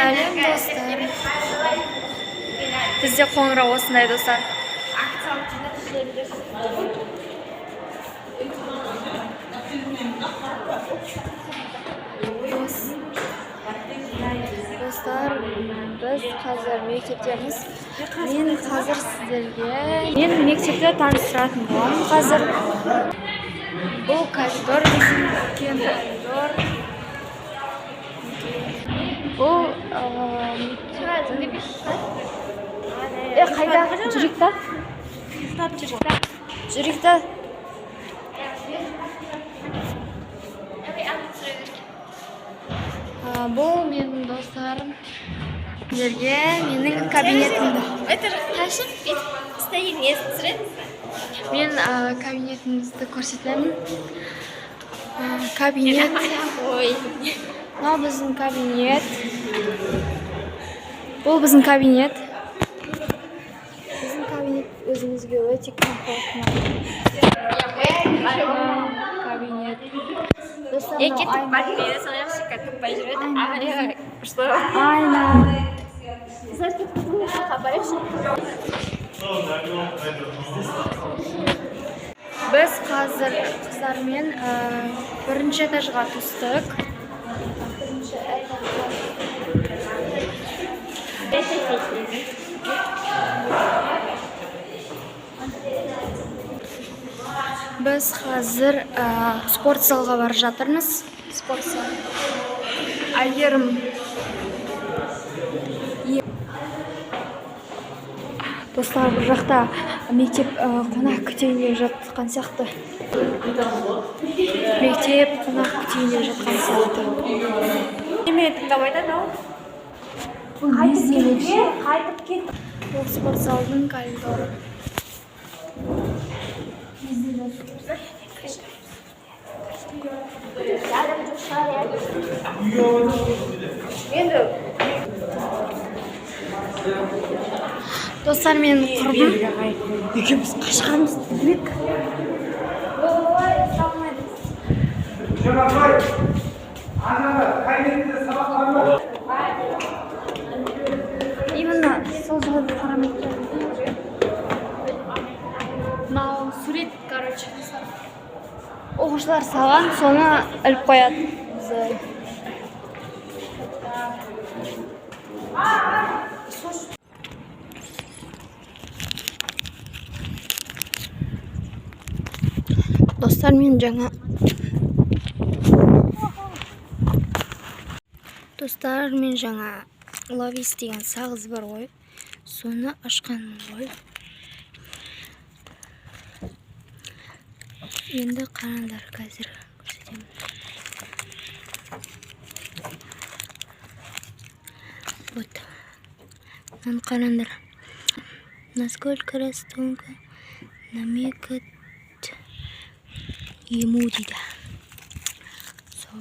Сәлем, достар! Бізде қоңырау осындай, достар. Достар, біз қазір мектептеміз. Мен қазір сіздерге мен мектепті таныстыратын боламын қазір. Бұл коридор, біздің үлкен коридор. Бұл қайда жүрейік та, жүрейік та. Бұл менің достарым. Сіздерге менің кабинетімді Это қашып бүйтіп стоим, несін түсіреміз. Мен кабинетімізді көрсетемін. Кабинет. Ой. Мынау біздің кабинет. Бұл біздің кабинет. Біздің кабинет өзімізге өте комфортно. Мынау кабинет. Достар, мынау Екі айна. тупак салайықшы, тупай жүреді. Айна. Что? Айна. Барайықшы. Біз қазір қыздармен бірінші этажға түстік. Бірінші этажға. Біз қазір спорт залға бара жатырмыз. Спорт зал. Әйгерім. Достар, бұл жақта мектеп қонақ күтейін деп жатқан сияқты. Мектеп қонақ күтейін деп жатқан сияқты. Немене тыңдамайды анау? Бұл не іздемекші? Қайтып кет. Бұл спорт залдың коридоры. Адам жоқ шығар, иә. Енді Достар, менің құрбым. Екеуміз қашқанбыз демек. Ой, салмайды. Жаңабай, ананы кабинетте сабақ бар ма? Именно сол жағын қарамайды. Мынау сурет, короче, достар. Оқушылар салған, соны іліп қояды. Бізде. Достар, мен жаңа Лавис деген сағыз бар ғой, соны ашқанмын ғой. Енді қараңдар, қазір көрсетемін. Вот, мынаны қараңдар. Насколько раз тонко намекать ему дейді. Сол.